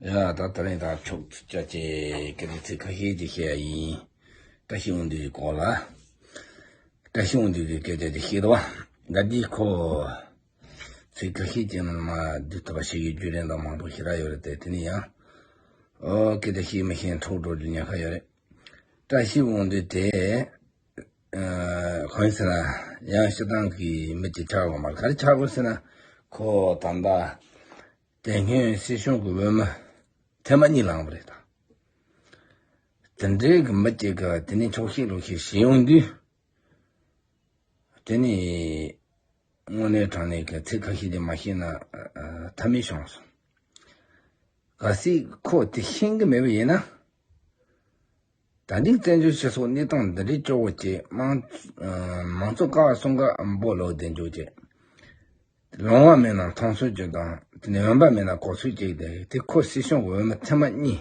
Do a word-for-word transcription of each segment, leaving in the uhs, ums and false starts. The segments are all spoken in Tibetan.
ཡ་ད་དེ་རིང་ད་ཕྱོགས་ཚུད་ཅག་ཅེས་སྐད་ཆ་ཚིག་ཁ་ཤས་ཅིག་བཤད་ཡ་ཡིན། བཀྲ་ཤིས་དབང་འདུས་ཀྱི་སྐོར་ལ། བཀྲ་ཤིས་དབང་འདུས་ཀྱི་སྐད་ཆ་ཅིག་བཤད་དོ། ད་འདི་ཁོ་ཚིག་ཁ་ཤས་ཅིག་ནང་མ་བསྡུས་ཐུབ་པ་ཞིག་གི་བརྒྱུད་རིམ་དང་མང་པོ་ཞེ་དྲག་ཡོད་རེད་དེ། དེ་ནི་ཡང་ཨོ་སྐད་ཆ་བཤད་མི་ཤེས་འཕྲོག་འགྲོ་རྒྱུ་ཉེན་ཁ་ཡོད་རེད། བཀྲ་ཤིས་དབང་འདུས་དེ། ཨ་གང་ཡིན་ཟེར་ན། ཡང་སྤྱིར་བཏང་གི་མི་གཅིག་ཆགས་དགོས་མ་རེད། ག་རེ་ཆགས་དགོས་ཟེར་ན། ཁོ་ད་ལྟ་དེ་སྔོན་སྲིད་གཞུང་གི་འོས་མི་ཐེངས་མ་གཉིས་ལངས་པ་རེད་ད། དེ་འདྲའི་གི་མི་གཅིག་གི་དེ་ནས་འཁྱོག་བཤད་ལོག་བཤད་བྱེད་ཡོང་དུས། དེ་ནས་དངོས་གནས་དྲང་གནས་ཀྱི་ཚིག་ཁ་ཤས་དེ་མ་བཤད་ན་ཨ་ཨ་ཐབས་མེད་བྱུང་སོང་། གལ་སྲིད་ཁོ་དེ་ཤེས་ཀྱི་མེད་པ་ཡིན་ན། ད་ནི་བཙན་བྱོལ་སྤྱི་ཚོགས་གནས་སྟངས་འདི་འདྲའི་སྐྱོ་བོ་བྱས། མང་ཨ་མང་གཙོ་ཀ་བ་གསུམ་ཀ་འབོ་ལོག་བདེ་འཇུག་བྱས། ལོང་བ་མེད་ན་མཐོང་ཚུལ་གྱི་དང་དེ་ནས་འོན་པ་མེད་ན་གོ་ཚུལ་གྱི་དེ་དེ་ཁོ་སྲིད་སྐྱོང་གི་འོས་མི་ཐེངས་མ་གཉིས་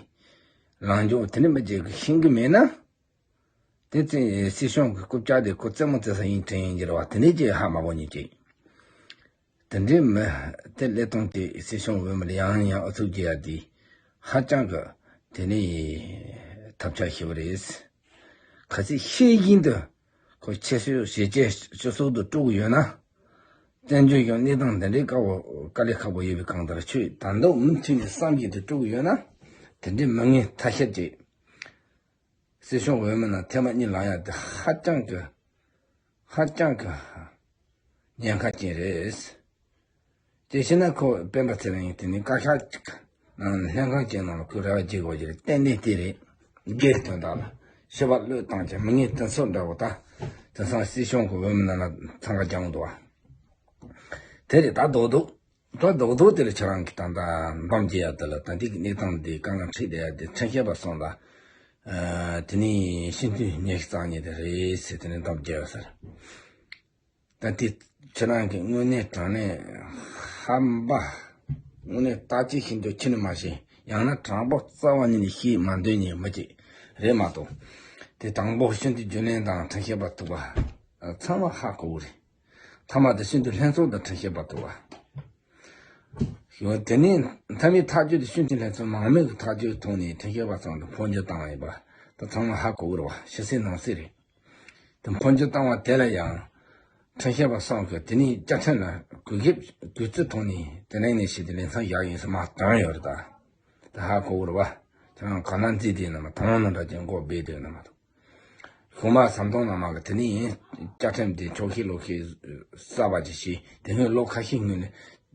ལངས་འཇོག་དེ་ནི་མི་རྗེས་ཀྱི་ཤེས་ཀྱི་མེད་ན། དེ་ཚེ་སྲིད་སྐྱོང་གི་རྐུབ་བཀྱག་དེ་ཁོ་རྩེད་མོ་རྩེ་ས་ཡིན་དྲན་ཡིན་གྱི་རེད་བ། དེ་འདྲའི་ཅིག་ཧ་མ་གོ་ཉིད་ཅིག་དེ་འདྲའི་མི་དེ་ལས་གཏོང་དེ་སྲིད་སྐྱོང་འོས་མི་ལ་ཡང་ཡང་ཨུ་ཚུགས་རྒྱག་ཡ་དེ་ཧ་ཅང་གི་དེ་ནི་ཐབས་ཆག་ཞེ་པོ་རེད། གལ་སྲིད་ཤེས་བཞིན་དུ་ཁོ་ཆེ་ཤོས་ཞེ་ཆེ་ཆེ་སོགས་དུ་དཀྲུག་ཡོད་ན། བཙན་བྱོལ་གཞུང་གནས་སྟངས་འདི་འདྲའི་དཀའ་བོ་དཀའ་ལས་ཁག་པོ་ཡོད་པའི་སྒང་དེར་ཁྱོད་ད་དུང་མུ་མཐུད་ནས་བསམ་བཞིན་དུ་དཀྲུག་ཡོད་ན། དེ་འདྲའི་མི་ངན་ཐ་ཤལ་གྱིས་སྲིད་སྐྱོང་འོས་མི་རྣམས་ཐེངས་མ་གཉིས་ལངས་ཡ་དེ་ཧ་ཅང་གི་ཧ་ཅང་གི་ཉེན་ཁ་ཅན་རེད། དེ་བྱས་ན་ཁོ་སྤེན་པ་ཚེ་རིང་དེ་ནི་བཀའ་ཤག་ཅིག་ནང་ལྷན་ཁང་ཅིག་ནང་ལ་ཁོས་རེ་བ་བརྗེ་དགོས་ཀྱི་རེད། ཏན་ཏན་དེ་རེད། སྒེར་དོན་དག་ལ་ཤི་བ་བློས་བཏང་ཀྱང་མི་ངན་དེ་ཚོ་འདྲ་བོ་ད། དེང་སང་སྲིད་སྐྱོང་གི་འོས་མི་རྣམས་ལ་འཚང་ཁ་རྒྱག་འདུག་བ། དེ་རེད་ད་རྡོག་རྡོག་ད་རྡོག་རྡོག་དེ་ལ་ཁྱེད་རང་གི་ད་ལྟ་འདམ་རྒྱག་ཡ་དེ་ལ་ད་འདི་གི་གནས་སྟངས་འདི་དཀའ་ངལ་འཕྲད་བསྡད་ཡ་དེ་ཁྲིམས་ཞིབ་པ་སོང་ལ། ཨ་དེ་ནས་སྤྱི་འཐུས་ཉི་ཤུ་རྩ་གཉིས་དེ་རེད་ཟེར་དེ་ནས་འདམ་རྒྱག་ཡོད་ས་རེད། ད་དེ་ཁྱེད་རང་གི་དངོས་གནས་དྲང་གནས་ཧམ་པ། དངོས་གནས་ལྟ་ཅི་ཤེས་འདོད་ཁྱི་ནི་མ་ཤེས། ཡང་ན་དྲང་པོ་རྩ་བ་ཉིད་ནས་ཤེས་མ་འདོད་ཉིད་མི་གཅིག་རེད་མ་གཏོགས། དེ་དང་པོ་སྤྱི་འཐུས་རྒྱུན་ལས་དང་ཁྲིམས་ཞིབ་པ་ཐུག་པ་ཚང་མ་ཧ་གོ་གི་རེད། མཐའ་མ་དེ་སྤྱི་འཐུས་ལྷན་ཚོགས་དང་ཁྲིམས་ཞིབ་པ་ཐུག་པ། དེ་ནས་མཐའ་མའི་ཐག་གཅོད་དེ་སྤྱི་འཐུས་ལྷན་ཚོགས་མང་མོས་ཀྱི་ཐག་གཅོད་ཐོག་ནས་ཁྲིམས་ཞིབ་པ་ཚང་དུ་འཕོ་འགྱུར་བཏང་བ་ཡིན་པ་ད་ཚང་མ་ཧ་གོ་གི་རེད་བ། ཕྱི་གསལ་ནང་གསལ་རེད། དེ་འཕོ་འགྱུར་བཏང་བ་དེ་ལ་ཡང་ཁྲིམས་ཞིབ་པ་སོགས་ཀྱིས་དེ་ནས་བཅའ་ཁྲིམས་ལ་གུས་ཞབས་གུས་བརྩི་ཐོག་ནས་དེ་ནས་ནས་ཞིག་དེ་ལེན་མཚམས་བཞག་ཡིན་ཟེར་མ་བཏང་ཡོད་རེད་ད། ད་ཧ་གོ་གི་རེད་བ། ཁྱེད་རང་ག་ན་འཛི་དེ་ནི་མ་དང་ནང་འདྲ་ཅན་མགོ་སྦས་དེ་ནི་མ་གཏོགས། གཞུག་མ་ཟམ་གདོང་བླ་མ་གི་དེ་ནས་བཅའ་ཁྲིམས་དེ་འཁྱོག་བཤད་ལོག་བཤད་གསར་པ་ཅིག་བྱས། དེ་སྔོན་ལོ་ཁ་ཤས་སྔོན་ནས་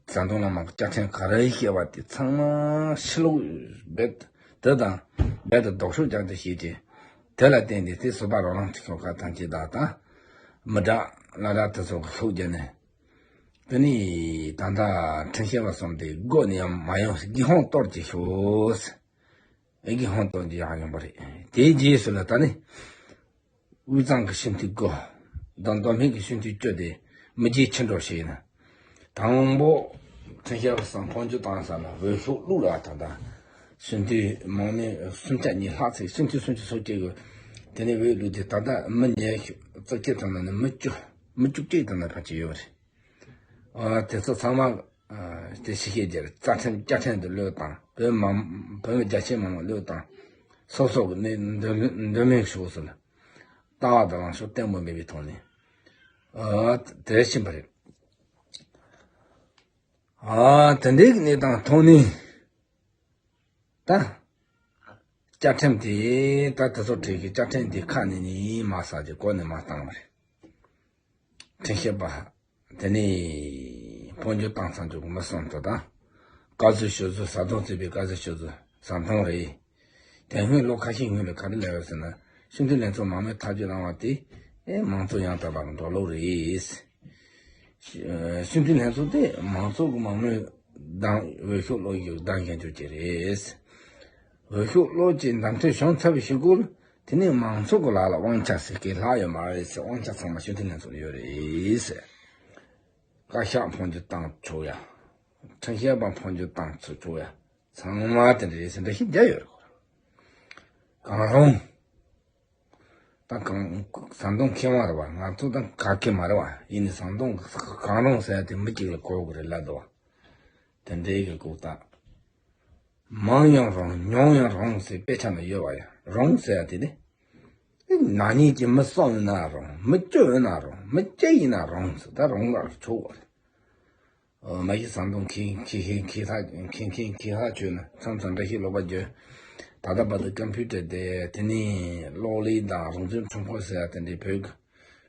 ཟམ་གདོང་བླ་མ་གི་བཅའ་ཁྲིམས་ག་རེ་བཤད་པ་དེ་ཚང་མ་ཕྱི་ལོགས་རྦད་དེ་དང་རྦད་དེ་ལྡོག་ཕྱོགས་རྒྱག་དེ་བྱས་ཏེ། དེ་ལ་བརྟེན་ཏེ་དེ་བཟོ་པ་རོ་ལངས་ཀྱི་ཤོག་ཁ་ཐམས་ཅད་དག་དང་། མི་དྲག་ལ་དྲག་དེ་ཚོ་གི་ལྷུག་རྒྱུ་ནས། དེ་ནས་ད་ལྟ་ཁྲིམས་ཞིབ་པ་གསུམ་དེ་སྒོ་ནས་ཡང་མ་ཡོང་ཟེར། སྒེར་དབང་གཏོར་གྱི་ཤོག་ཟེར། ཨེ་སྒེར་དབང་གཏོར་གྱི་ཡང་ཡོང་པ་རེད། དེའི་རྗེས་སུ་ལ་ད་ནི་དབུས་གཙང་གི་སྤྱི་འཐུས་དགུ་དང་མདོ་སྨད་ཀྱི་སྤྱི་འཐུས་བཅུ་དེ་མི་རྗེས་ཕྱིར་འགྲོ་བྱས་ན། དང་པོ་ཁྲིམས་ཞིབ་པ་གསུམ་འཕོ་འགྱུར་བཏང་ས་ལ་འོས་ཤོག་བླུགས་ལ་ད་ལྟ་སྤྱི་འཐུས་མང་མོས་སུམ་ཆ་གཉིས་ལྷག་ཚེ་སྤྱི་འཐུས་སུམ་ཅུ་སོ་གཅིག་གི་དེ་ནས་འོས་བླུགས་ཏེ་ད་ལྟ་མི་ཉི་ཤུ་རྩ་གཅིག་ཙམ་ནང་ནས་མི་བཅུ་མི་བཅུ་གཅིག་དེ་ནས་ཕལ་ཆེར་ཡོད་པ་རེད། ཨ་དེ་ཚོ་ཚང་མ་ཨ་དེ་ཕྱི་བཤད་རྒྱུར་རྩ་ཁྲིམས་བཅའ་ཁྲིམས་དེ་བློས་བཏང་། བོད་མང་བོད་མི་རྒྱ་ཆེ་མང་བློས་བཏང་། སོ་སོ་གི་གནས་འདོད་འདོད་མོས་ཕྱོགས་སུ་ལ་ལྟ་བ་དང་ལངས་ཕྱོགས་བརྟན་པོ་མེད་པའི་ཐོག་ནས་ཨ་དེ་ཕྱིན་པ་རེད། ཨ་དེ་འདྲའི་གནས་སྟངས་ཐོག་ནས། ད། བཅའ་ཁྲིམས་དེ་ད་དེ་ཚོ་ཁྲིད་ཀྱི་བཅའ་ཁྲིམས་དེ་ཁ་ནས་ནི་མ་ཟ་རྒྱུ་གོ་ནས་མ་བཏང་བ་རེད། ཁྲིམས་ཞིབ་པ་དེ་ནས་འཕོ་འགྱུར་བཏང་ཚར་འཇུག་མི་གསུམ་དུ་དང་། བཀའ་ཟུར་ཞུ་ཟུར་ཟམ་གདོང་གཙོས་པའི་བཀའ་ཟུར་ཞུ་ཟུར་ཟམ་གདོང་རེད། དེ་སྔོན་ལོ་ཁ་ཤས་སྔོན་ལ་ག་རེ་ལབ་ཡོད་ཟེར་ན། སྤྱི་འཐུས་ལྷན་ཚོགས་མང་མོས་ཐག་གཅོད་གནང་བ་དེ་ཨེ་མང་གཙོ་ཡང་དག་པར་འགྲོ་ལུགས་རེད། སྤྱི་འཐུས་ལྷན་ཚོགས་དེ་མང་ཚོགས་ཀྱི་མང་མོས་དང་འོས་ཤོག་བླུགས་ཡོད་དང་འགན་འཁྱེར་གྱི་རེད། འོས་ཤོག་བླུགས་ཀྱི་འདེམས་ཐོན་བྱུང་ཚར་བའི་གཞུག་གུ་དེ་ནས་མང་ཚོགས་ཀྱི་ལག་ལ་དབང་ཆ་ཟེར་མཁན་ལྷག་ཡོད་མ་རེད་ཟེར། དབང་ཆ་ཚང་མ་སྤྱི་འཐུས་ལྷན་ཚོགས་ལ་ཡོད་རེད་ཟེར། བཀའ་ཤག་འཕོ་འགྱུར་བཏང་ཆོག་ཡ། ཁྲིམས་ཞིབ་པ་འཕོ་འགྱུར་བཏང་ཆོག་ཡ། ཚང་མ་དེ་འདྲ་རེད་ཟེར་འགྲེལ་བཤད་རྒྱག་ཡོད་རེད། གང་རུང་། ད་གང་ཟམ་གདོང་མཁས་དབང་རེད་བ། ང་ཚོ་ད་ག་གེ་མ་རེད་བ། ཡིན་ནའི་ཟམ་གདོང་གང་རུང་ཟེར་ཡ་དེ་མི་གཅིག་ལ་གོ་དགོས་རེད་ལབ་འདུག་བ། དེ་འདྲའི་གི་ལྐུགས་རྟགས། མང་ཡང་རུང་ཉུང་ཡང་རུང་ཟེར་དཔེ་ཆ་ན་ཡོད་པ་ཡང་རུང་ཟེར་ཡ་དེ་ནི། ནག་ཉེས་ཀྱི་མི་གསུམ་ཡིན་ན་རུང་མི་བཅུ་ཡིན་ན་རུང་མི་གཅིག་ཡིན་ན་རུང་ཟེར་ད་རུང་ལ་ཆོག་པ་རེད། ཨོ་མ་གཞི་ཟམ་གདོང་མཁས་མཁས་མཁས་མཁས་ལྷག་མཁས་མཁས་མཁས་ལྷག་བྱོས་ན་མཚམས་མཚམས་འདྲ་ཞིག་ལོག་པ་བརྗོད། ད་ལྟ་བར་དུ་ཀམ་པུ་ཊར་དེ་དེ་ནས་གློག་ཀླད་དང་རང་བཙན་ཁྲོམ་སྐོར་ཟེར་ཡ་དེ་འདྲའི་བོད་ཀྱི་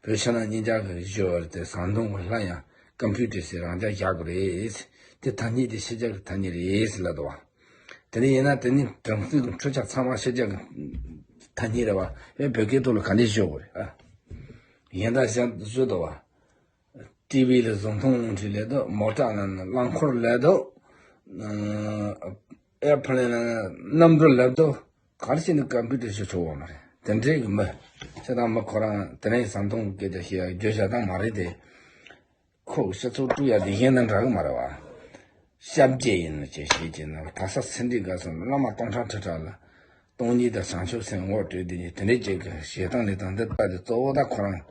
བོད་ཕྱི་ནང་གཉིས་ཆར་གྱི་བཞི་བར་དེ་ཟམ་གདོང་གི་ལྷ་ཡང་ཀམ་པུ་ཊར་ཟེར་རང་ཅག་བཞག་གི་རེད། དེ་ཐ་སྙད་དེ་ཕྱི་རྒྱལ་གྱི་ཐ་སྙད་རེད་ཟེར་ལབ་འདུག་བ། དེ་ནས་ཡིན་ན་དེ་ནི་དྲང་སྲིད་ཀྱི་འཕྲུལ་ཆ་ཚང་མ་ཕྱི་རྒྱལ་གྱི་ཐ་སྙད་རེད་བ། ཨེ་བོད་སྐད་ཐོག་ལ་ག་འདྲས་ཤོད་དགོས་རེད་ཨ། ཡིན་ད་བཤད་བཟོས་འདུག་བ། ཊི་ཝི་ལ་བཟོ་མཐོང་རླུང་འཕྲིན་ལས་འདུག་མོ་ཊ་ལ་ནི་རླངས་འཁོར་ལས་འདུག་ཨེར་པི་ལེན་ལ་ནི་གནམ་གྲུ་ལས་འདུག་ག་རེ་བྱས་ནས་ཀམ་པུ་ཊར་ཞིག་ཆོག་བ་མ་རེད། དེ་འདྲའི་གི་མི་ཁྱེད་དང་མི་ཁོ་རང་དེ་རིང་ཟམ་གདོང་གི་སྐད་ཆ་བཤད་ཡ་བརྗོད་བྱ་དང་མ་རེད་དེ། ཁོ་གི་སྤྱི་ཚོགས་དཀྲུག་ཡ་དེ་གཞན་དང་འདྲ་གི་མ་རེད་བ། ཞབས་རྗེས་ཡིན་ནོ་ཅེས་བྱེད་ཀྱི་ན་ད་ས་སེ་འབྲས་དགའ་སོང་བླ་མ་སྟོང་ཕྲག་ཁྲི་ཕྲག་ལ་སྟོང་ཉིད་དང་བྱང་ཆུབ་སེམས་དབོག་སྤྲོད་དེ་ནི་དེ་འདྲའི་ཅིག་གི་ཞེ་སྡང་ལས་དང་འདི་ལྟ་དེ་གཙོ་བོ་ད་ཁོ་རང་།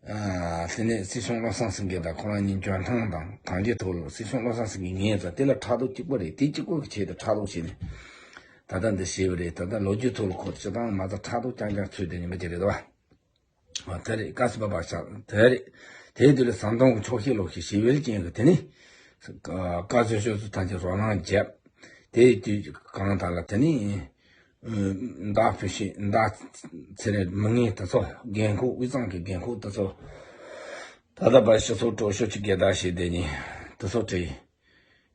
དེ་ནས་སྲིད་སྐྱོང་བློ་བཟང་སེང་གེ་དང་ཁོ་རང་གཉིས་འཇོན་ཐང་དང་གང་ཅིའི་ཐོག་ལ་སྲིད་སྐྱོང་བློ་བཟང་སེང་གེ་ངས་ཙང་དེ་ལ་ཕྲག་དོག་གཅིག་པོ་རེད། དེ་གཅིག་པོ་གི་ཆེད་དུ་ཕྲག་དོག་བྱས་ནས་ད་ལྟ་འདི་བྱས་པ་རེད། ད་ལྟ་ལོ་རྒྱུས་ཐོག་ལ་ཁོ་སྤྱི་བཏང་མ་ད་ཕྲག་དོག་རྐྱང་རྐྱང་ཚུད་དེ་ཉིན་མ་ཅིག་རེད་དོ། དེ་རེད། བཀའ་སྲིད་པ་བག་ཆགས་དེ་རེད། དེའི་དུས་ལ་ཟམ་གདོང་གི་ཕྱོགས་ཞེན་ལོག་ཞེན་ཞི་བའི་རྐྱེན་གྱིས་དེ་ནི་བཀའ་ཟུར་ཤོག་ཚོ་ཐམས་ཅད་རོ་ལངས་བརྒྱབ། དེའི་དུས་གང་དག་ལ་དེ་ནི་མདའ་ཕུད་ཤེས་མདའ་ཚེ་རིང་མི་ངན་དེ་ཚོ་རྒན་ཁོག་དབུས་གཙང་གི་རྒན་ཁོག་དེ་ཚོ་ད་ལྟ་བར་སྤྱི་ཚོགས་སྤྲོ་ཤོ་ཆུ་རྒྱལ་དར་ཞེས་དེ་ནི་དེ་ཚོ་བྲིས།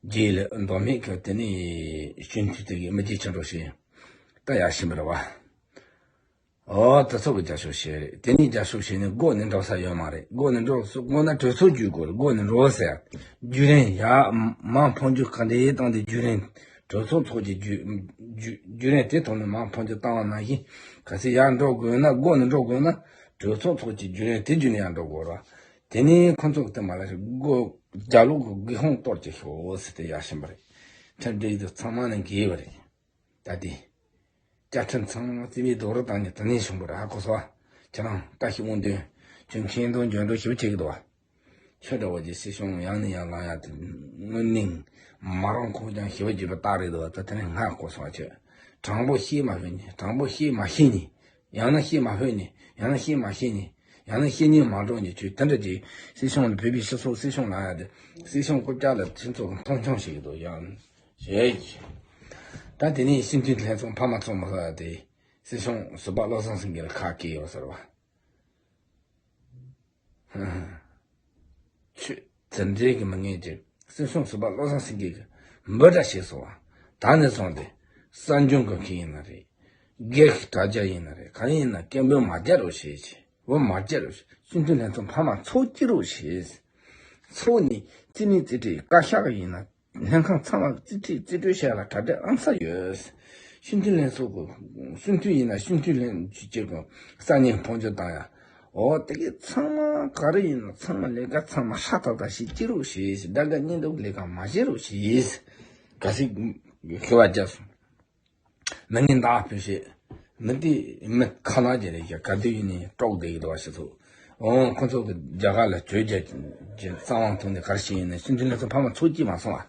རྗེས་ལ་མདོ་སྨད་ཀྱི་དེ་ནི་སྤྱི་འཐུས་དེ་གི་མི་རྗེ་ཆེན་འགྲོ་ཞེས་ད་ཡར་ཕྱིན་པ་རེད་བ། ཨོ་དེ་ཚོ་གི་རྒྱབ་སྐྱོར་བྱས་རེད། དེ་ནས་རྒྱབ་སྐྱོར་བྱས་ནས་སྒོ་ནས་འགྲོ་ས་ཡོད་མ་རེད། སྒོ་ནས་འགྲོ་སུ་སྒོ་ན་གྲོས་ཚོགས་བརྒྱུད་དགོས་རེད། སྒོ་ནས་འགྲོ་ཟེར། བརྒྱུད་རིམ་ཡ་མ་འཕོ་འགྱུར་ག་འདྲའི་བཏང་སྟེ་བརྒྱུད་རིམ་གྲོས་ཚོགས་ཚོགས་ཀྱི་བརྒྱུད་བརྒྱུད་བརྒྱུད་རིམ་དེ་ཐོག་ནས་མ་འཕོ་འགྱུར་བཏང་བ་ནང་བཞིན་གལ་སྲིད་ཡར་འགྲོ་དགོས་ན་སྒོ་ནས་འགྲོ་དགོས་ན་གྲོས་ཚོགས་ཚོགས་ཀྱི་བརྒྱུད་རིམ་དེ་བརྒྱུད་ནས་ཡར་འགྲོ་དགོས་རེད། དེ་ནས་ཁོ་ཚོ་གི་དེ་མ་ལ་ཞིག་སྒོ་རྒྱབ་ལོགས་ཀྱི་སྒེའུ་ཁུང་གཏོར་གྱི་ཤོག་ཟེར་ཏེ་ཡར་ཕྱིན་པ་རེད། ཁྲིམས་སྒྲིག་དེ་ཚང་མ་ནས་འགལ་བ་རེད། ད་དེ། བཅའ་ཁྲིམས་ཚང་མ་རྩིས་མེད་རྡོག་རོལ་བཏང་ནས་དེ་ནས་བྱུང་བ་རེད། ཧ་གོ་སོང་ཨ། ཁྱེད་རང་བཀྲ་ཤིས་དབང་ལྡན་ཁྱོད་མཁྱེན་དང་འཇོན་དང་ཞིབ་བྱེད་ཀྱི་འདུག་བ། ཁྱོད་འདྲ་བོ་ཅིག་སྲིད་སྐྱོང་ཡང་ནས་ཡང་ལངས་ཡ་དེ་དངོས་གནས་མ་རང་ཁོག་ཀྱང་ཞིབ་བརྗོད་པ་རྟགས་རེད་འདུག་བ། ད་དེ་ནས་ང་གོ་སོང་ཨ། ཁྱོད་དྲང་པོ་བཤད་མ་ཕོད་ནི་དྲང་པོ་བཤད་མ་ཤེས་ནི་ཡང་ན་བཤད་མ་ཕོད་ནི་ཡང་ན་བཤད་མ་ཤེས་ནི་ཡང་ན་བཤད་ཉན་མ་འགྲོ་ནི་ཁྱོད་དེ་འདྲ་ཅིག་སྲིད་སྐྱོང་ལ་བོད་པའི་སྤྱི་ཚོགས་སྲིད་སྐྱོང་ལངས་ཡ་དེ་སྲིད་སྐྱོང་རྐུབ་བཀྱག་ལ་ཁྱེད་ཚོ་མཐོང་ཆུང་བྱེད་ཀྱི་འདུག་ཡང་། ཞེས། ད་དེ་ནས་སྤྱི་འཐུས་ལྷན་ཚོགས་འཕར་མ་ཚོགས་མ་ཧོ་ཡ་དེ་སྲིད་སྐྱོང་ཟུར་པ་བློ་བཟང་སེང་གེ་ལ་ཁ་སྐད་ཡོད་ཟེར་བ། ཆུ་དེ་འདྲའི་གི་མི་ངན་ཅིག་སྲིད་སྐྱོང་ཟུར་པ་བློ་བཟང་སེང་གེ་གི་འབོད་སྒྲ་བྱས་སོང་བ། ད་ནས་བཟུང་སྟེ་གསར་འབྱུང་གི་མཁན་ཡིན་ན་རེད། སྒེར་གྱི་དྲ་རྒྱ་ཡིན་ན་རེད། ག་རེ་ཡིན་ན་སྐད་འབོད་མ་རྒྱག་རོགས་བྱེད་ཅིག་འོ་མ་བརྒྱབ་རོགས་ཞེས། སྤྱི་འཐུས་ལྷན་ཚོགས་འཕར་མ་ཚོགས་ཀྱི་རོགས་ཞེས། ཚོགས་ནི་རྩིས་མེད་རྩིས་སྤྲོད་བཀའ་ཤག་ཡིན་ན་ལྷན་ཁང་ཚང་མ་རྩིས་སྤྲོད་རྩིས་སྤྲོད་བྱས་ལ་གྲ་སྒྲིག་ཨང་གསར་ཡོད། སྤྱི་འཐུས་ལྷན་ཚོགས་ཀྱི་སྤྱི་འཐུས་ཡིན་ན་སྤྱི་འཐུས་ལྷན་ཚོགས་ཀྱི་ས་གནས་འཕོ་འགྱུར་བཏང་ཡ། འོ་དེ་གའི་ཚང་མ་ག་རེ་ཡིན་ན་ཚང་མ་ལས་ཀ་ཚང་མ་ཧྲ་ཐག་ཐག་ཞིག་བྱེད་རོགས་ཞེས། དགྲ་དགའ་གཉེན་སྡུག་ལས་ཀ་མ་བྱེད་རོགས་ཞེས། ག་ཚིག་ཞུ་བ་བརྒྱབ་སོང་། མི་ངན་བདག་ཕུད་བྱེད། མི་དེ་མི་ཁ་ལག་ཅིག་རེད་ཀྱང་ག་དུས་ཡིན་ནའི་དཀྲོག་བསྡད་ཀྱི་འདུག་བ་སྤྱི་ཚོགས། འོང་ཁོ་ཚོ་གི་རྒྱ་གར་ལ་བྲོས་རྒྱག་གི་རྩ་དབང་ཐོག་ནས་ག་རེ་བྱས་ཡིན་ནའི་སྤྱི་འཐུས་ལྷན་ཚོགས་འཕར་མ་ཚོགས་ཀྱི་མ་སོང་བ།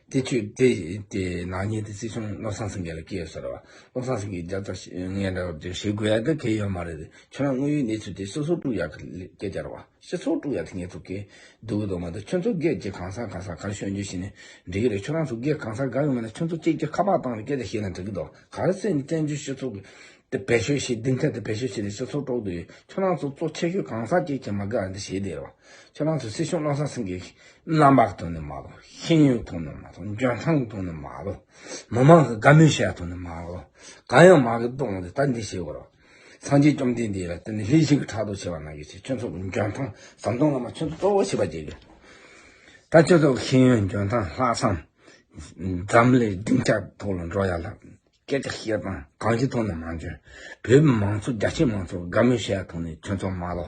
དེ་ཆོས་དེ་དེ་ནག་ཉེས་དེ་སྲིད་སྐྱོང་བློ་བཟང་སེང་གེ་ལ་སྐྱེལ་ཟེར་བ། བློ་བཟང་སེང་གེས་རྒྱབ་ཚ་ངས་འདྲ་བ་དེ་བྱེད་དགོས་ཡ་དེ་གལ་ཡོད་མ་རེད། ཁྱོད་རང་དངོས་ཡོད་གནས་ཚུལ་དེ་སོ་སོ་དཀྲུག་ཡག་གི་སྐད་ཆ་རེད་བ། སྤྱི་ཚོགས་དཀྲུག་ཡ་དེ་ངས་ཚོ་སྐད་སྡུག་གི་འདུག་མ་གཏོགས་ཁྱོད་ཚོ་སྒེར་གྱི་གང་ཟག་གང་ཟག་ག་རེ་ཤོད་རྒྱུ་ཞིག་ནས་འགྲིག་གི་རེད། ཁྱོད་རང་ཚོ་སྒེར་གང་ཟག་དགའ་ཡོད་མེད་ན་ཁྱོད་ཚོ་གཅིག་གིས་ཁ་པར་བཏང་ནས་སྐད་ཆ་བཤད་ན་འགྲིག་གི་འདུག་ག་རེ་ཟེར་ནས་བཙན་བྱོལ་སྤྱི་ཚོགས་ཀྱི་དེ་བེད་སྤྱོད་བྱེད་སྡིངས་ཆ་དེ་བེད་སྤྱོད་བྱེད་ནས་སྤྱི་ཚོགས་དཀྲུག་འདུག་ཁྱོད་རང་ཚོ་གཙོ་ཆེ་ཤོས་གང་ཟག་གཅིག་གིས་མ་དགའ་འདི་བྱེད་བསྡད་རེད་བ། ཁྱོད་རང་ཚོ་སྲིད་སྐྱོང་བློ་བཟང་སེང་གེ་རྣམ་པ་གི་ཐོག་ནས་མ་གཏོགས་ཤེས་ཡོན་ཐོག་ནས་མ་གཏོགས་འཇོན་ཐང་གི་ཐོག་ནས་མ་གཏོགས་མི་མང་གི་དགའ་མོས་བྱེད་ཡ་ཐོག་ནས་མ་གཏོགས་གང་ཡང་མ་གི་གཏོང་འདི་ད་འདི་བྱེད་དགོས་རེད་བ། སངས་རྒྱས་བཅོམ་ལྡན་འདས་ལ་བརྟེན་ནས་ལྷས་བྱིན་གྱིས་ཕྲག་དོག་བྱས་པ་ནང་བཞིན་བྱས། ཁྱོད་ཚོ་གི་འཇོན་ཐང་ཟམ་གདོང་བླ་མ་ཁྱོད་ཚོ་གཙོ་བོ་བྱེད་པ་བྱེད་དགོས། ད་ཁྱོད་ཚོ་གི་ཤེས་ཡོན་འཇོན་ཐང་ལྷག་བསམ་འཛམ་གླིང་སྡིངས་ཆ་ཐོག་ལ་འགྲོ་ཡ་ལ་སྐད་ཆ་བཤད་སྟངས་གང་ཅིའི་ཐོག་ནས་མ་འཇོན། བོད་མི་མང་ཚོགས་རྒྱ་ཆེ་མང་ཚོགས་དགའ་མོས་བྱེད་ཡ་ཐོག་ནས་ཁྱོད་ཚོ་མ་ལོ།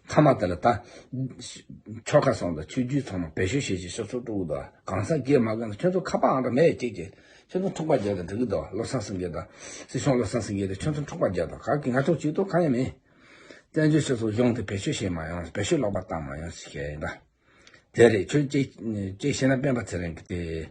མཐའ་མ་དེ་ལ་ད་ཆོལ་ཁ་གསུམ་དང་ཆོས་བརྒྱུད་ཚང་མ་བེད་སྤྱོད་བྱེད་ཀྱི་སྤྱི་ཚོགས་དཀྲུག་གི་འདུག་གང་ཟག་སྒེར་མ་དགའ་ན་ཁྱོད་ཚོ་ཁ་པར་ཨང་གྲངས་མེད་ཅིག་ཅིག་ཁྱོད་ཚོ་འཁྲུག་པ་རྒྱག་དང་འགྲིག་གི་འདུག་བློ་བཟང་སེང་གེ་དང་སྲིད་སྐྱོང་བློ་བཟང་སེང་གེ་དང་ཁྱོད་ཚོ་འཁྲུག་པ་རྒྱག་དང་ག་གི་ང་ཚོ་ཇུས་གཏོགས་གང་ཡང་མེད། བཙན་བྱོལ་སྤྱི་ཚོགས་གཞུང་དེ་བེད་སྤྱོད་བྱེད་མ་ཡོང་བེད་སྤྱོད་ལོག་པ་བཏང་མ་ཡོང་ཟེར་བཤད་ཡིན་ད། དེ་རེད། ཁྱོད་ཅིག་ཅིག་བཤད་ན་སྤེན་པ་ཚེ་རིང་གི་དེ་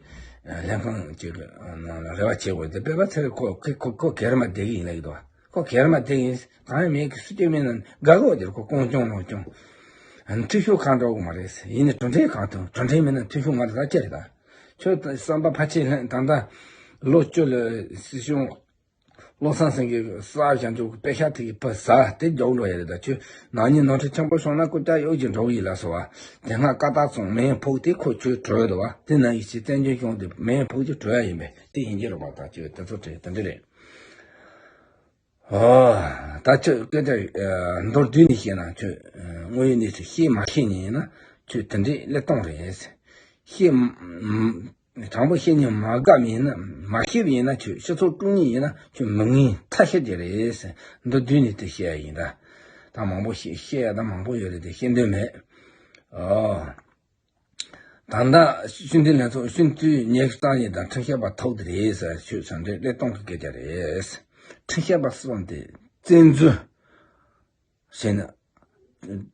ལྷན་ཁང་ཅིག་ནང་ལ་རེ་བ་བྱེད་དགོས་ཏེ། སྤེན་པ་ཚེ་རིང་ཁོ་ཁོ་ཁོ་ཁོ་གེ་ར་མ་བསྡད་ཀྱི་ཡིན་ལབ་ཀྱི་འདུག་ཁོ་གེ་ར་མ་བསྡད་ཀྱི་ཡིན། གང་ཡང་མེད་ཀྱི། སུ་སྐྱོན་མེད་ན་དགའ་གི་འོ། དེར་ཁོ་ཀོང་སྐྱོང་ནོ་སྐྱོང་། འཐུས་ཤོར་གང་འགྲོ་གི་མ་རེད། ཡིན་ནའི་གྲུབ་འབྲས་གང་ཐོན། གྲུབ་འབྲས་མེད་ན་འཐུས་ཤོར་མ་རེད། ད་ཅི་རེད། ད་ཁྱོད་བསམ་པ་ཕལ་ཆེར་ལྷན། ད་ལྟ་ལོ་བཅུ་ལ་སྲིད་སྐྱོང་བློ་བཟང་སེང་གེ་གསར་བཞག་འཇོག་གི་པེ་ཤ་ཐིག་གི་པ་ཟ་དེ་མགྱོགས་འགྲོ་ཡ་རེད། ད་ཁྱོད་ནག་ཉེས་ནོར་འཁྲུལ་ཆེན་པོ་བྱུང་ན་སྐུ་ལྕགས་གཡོག་གི་འགྲོ་གི་ཡིན་ལ་སོ་བ། དེ་སྔ་ཀ་དག་ཚོང་མེ་ཕོག་དེ་ཁོ་ཁྱོད་གྲོལ་འདུག་བ། དེ་ན་ཡི་ཆེ་བཙན་བྱོལ་གཞུང་དེ་མེ་ཕོག་གི་གྲོལ་ཡ་ཡིན་པས། དེ་ཡིན་གྱི་རེད་པ། ད་ཁྱོད་དེ་ཚོ་དྲན་དེ་འདྲ་རེད། ཨོ། ད་ཁྱོད་སྐད་ཆ་མདོར་བསྡུས་ནས་བཤད་ན། ཁྱོད་དངོས་ཡོད་གནས་ཚུལ་ཤེས་མ་ཤེས་ཉིན་ཡིན་ན་ཁྱོད་དེ་འདྲའི་ཀླད་སྟོང་རེད། ཤེས་མ་དྲང་པོ་བཤད་ཉིན་མ་དགའ་མིན་ན། མ་ཤེས་པ་ཡིན་ན། ཁྱོད་སྤྱི་ཚོགས་དཀྲུག་ཉིན་ཡིན་ན་ཁྱོད་མི་ངན་ཐ་ཤལ་གྱི་རེད། མདོར་བསྡུས་ནས་དེ་བཤད་ཡ་ཡིན། ད་ད་མང་པོ་བཤད་བཤད་ཡ་ད་མང་པོ་ཡོད་རེད། དེ་བཤད་འདོད་མེད། ཨོ། ད་ལྟ་སྤྱི་འཐུས་ལྷན་ཚོགས་སྤྱི་འཐུས་ཉི་ཤུ་རྩ་གཉིས་དང་ཁྲིམས་ཞིབ་པ་ཐོག་དེ་རེད་ཟེར། ཁྱོད་ཚོ་འདི་ཀླད་སྟོང་གི་སྐད་ཆ་རེད། ཁྲིམས་ཞིབ་པ་གསུམ་དེ་བཙན་འཛུལ་བྱས་ན།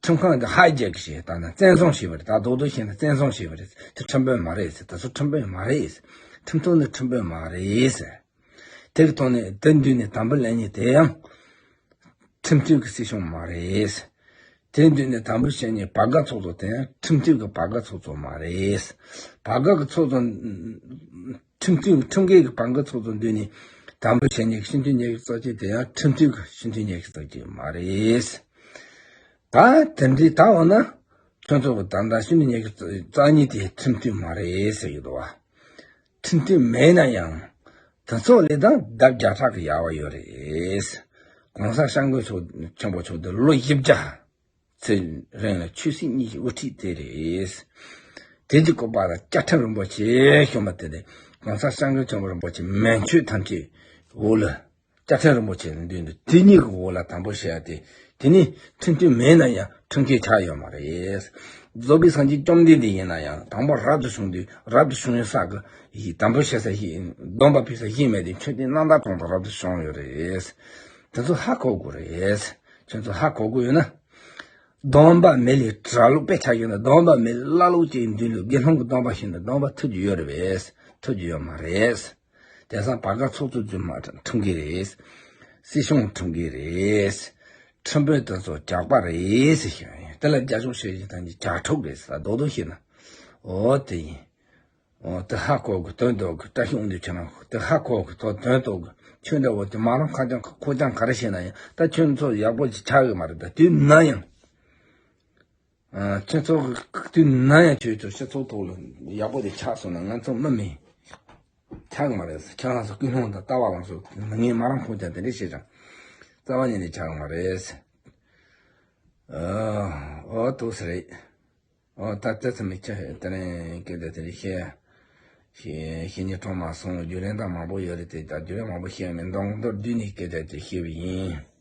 ཁྲིམས་ཁང་གི་ཧའི་ཇེག་བྱས། ད་ནི་བཙན་བཟུང་བྱས་པ་རེད། ད་རྡོག་རྡོག་བྱས་ན་བཙན་བཟུང་བྱས་པ་རེད། དེ་ཁྲིམས་དཔོན་མ་རེད་ཟེར། དེ་ཚོ་ཁྲིམས་དཔོན་མ་རེད་ཟེར། ཁྲིམས་ཐོག་ནས་ཁྲིམས་དཔོན་མ་རེད་ཟེར། དེ་གི་ཐོག་ནས་དེ་མདུན་ནས་དམ་འབུལ་ལེན་མཁན་དེ་ཡང་ཁྲིམས་མཐུན་གྱི་སྲིད་སྐྱོང་མ་རེད། དེ་མདུན་ནས་དམ་འབུལ་བྱེད་མཁན་བར་ག་ཚོགས་གཙོ་དེ་ཡང་ཁྲིམས་མཐུན་གྱི་བར་ག་ཚོགས་གཙོ་མ་རེད། བར་ག་གི་ཚོགས་གཙོ། ཁྲིམས་མཐུན། ཁྲིམས་འགལ་གྱི་བར་ག་ཚོགས་གཙོ་མདུན་ནས་དམ་འབུལ་བྱེད་མཁན་གྱི་སྤྱི་འཐུས་ཉི་ཤུ་རྩ་གཅིག་དེ་ཡང་ཁྲིམས་མཐུན་གྱི་སྤྱི་འཐུས་ཉི་ཤུ་རྩ་གཅིག་མ་རེད། ད་དེ་འདྲའི་ད་འོ་ན་ཁྱོད་ཚོ་གི་ད་ལྟ་སྤྱི་འཐུས་ཉི་ཤུ་རྩ་གཉིས་དེ་ཁྲིམས་མཐུན་མ་རེད་ཟེར་གྱི་འདུག་བ། ཁྲིམས་མཐུན་མེད་ན་ཡང་། དེ་ཚོ་ལས་དང་ལྡབ་བརྒྱ་ཕྲག་གི་ཡག་པ་ཡོད་རེད། གོང་ས་སྐྱབས་མགོན་ཆེན་པོ་མཆོག་དེ་ལོ་བཞི་བརྒྱ་ཚེ་རིང་ལ་ཆོས་སྲིད་གཉིས་ཀྱི་དབུ་ཁྲིད་དེ་རེད། དེ་གྱི་བཀོད་པ་ལ་བཅའ་ཁྲིམས་རིན་པོ་ཆེ་བྱུང་བ་དེ་ལས། གོང་ས་སྐྱབས་མགོན་ཆེན་པོ་རིན་པོ་ཆེ་མན་ཆོད་ཐམས་ཅད་འོག་ལ། བཅའ་ཁྲིམས་རིན་པོ་ཆེ་ལ་འདུས་འདུག་དེ་གཉིས་ཀྱི་འོག་ལ་དམ་པོ་བྱེད་ཡ་དེ། དེ་ནི་ཁྲིམས་མཐུན་མེད་ན་ཡང་ཁྲིམས་འགལ་ཆགས་ཡོད་མ་རེད། རྫོགས་པའི་སངས་རྒྱས་བཅོམ་ལྡན་འདས་ཡིན་ན་ཡང་དང་པོ་རབ་ཏུ་བྱུང་དུས། རབ་ཏུ་བྱུང་ཡོད་ས་གི་ཡི་དམ་པོ་བྱེད་ས་ཡི་སྡོམ་པ་ཕུལ་ས་ཡིན་མེད་དེ། མཆོད་རྟེན་རྣམ་དག་གྲོང་དུ་རབ་ཏུ་བྱུང་ཡོད་རེད། དེ་ཚོ་ཧ་གོ་དགོས་རེད། ཁྱོད་ཚོ་ཧ་གོ་དགོས་ཡོད་ན། སྡོམ་པ་མེད་ལས་གྲྭ་ལོག་དཔེ་ཆ་བཞག་ན། སྡོམ་པ་མེད་བླ་ལོག་ཅིག་འདུལ་ལོ། དགེ་སློང་གི་སྡོམ་པ་བྱས་ན་སྡོམ་པ་ཐུབ་ཀྱི་ཡོད་རེད་པས། ཐུབ་ཀྱི་ཡོད་མ་རེད། དེང་སང་བར་ག་ཚོགས་གཙོ་རྫུན་མ་ཁྲིམས་འགལ་རེད། སྲིད་སྐྱོང་ཁྲིམས་འགལ་རེད། ཁྲིམས་དཔོན་དེ་ཚོ་ཇག་པ་རེད་ཟེར་བཤད་ཡོད། དེ་ལ་རྒྱབ་སྐྱོར་བྱེད་བཞིན་ད་ནི་ཇག་ཕྲུག་རེད་ཟེར། རྡོག་རྡོག་བཤད་ན། འོ་དེ་ཡིན། འོ་དེ་ཧ་གོ་གི། དོན་རྟོགས་གི། བཀྲ་ཤིས་དབང་འདུས་ཁྱེད་རང་དེ་ཧ་གོ་གི། དོ་དོན་རྟོགས་གི། ཁྱོད་འདྲ་བོ་དེ་མ་རང་ཁ་རྐྱང་ཁོག་རྐྱང་ག་རེ་བཤད་ན་ཡང་ད་ཁྱོད་ཚོ་ཡག་པོ་ཅིག་ཆགས་ཡོད་མ་རེད། ད་དུས་ན་ཡང་། ཨ། ཁྱེད་ཚོ་དུས་ན་ཡང་ཁྱོད་ཚོ་སྤྱི་ཚོགས་ཐོག་ལ་ཡག་པོ་དེ་ཆགས་སོང་ན། ང་ཚོ་མི་མི་ཆགས་མ་རེད། ཁྱེད་རང་ཚོ་ཀུན་སློང་དང་ལྟ་བ་ལ་སོགས་ངས་མ་རང་ཁོང་ཀྱང་དེ་འདྲ་བཤད་ཀྱང་རྩ་བ་ཉིད་ནས་ཆགས་མ་རེད། ཨ། འོ་ཐུགས་སུ་རེད། འོ་ད་ལྟ་ཚང་མས་ཁྱེད་དེ་རིང་སྐད་ཆ་དེ་འདྲ་བཤད། བཤད་བཤད་ཉན་གྲོངས་མ་སོང་། བརྒྱུད་རིམ་དང་མང་པོ་ཡོད་རེད་དེ། ད་བརྒྱུད་རིམ་མང་པོ་བཤད་མེད། མདོར་མདོར་བསྡུས་ནས་སྐད་ཆ་དེ་བཤད་པ་ཡིན།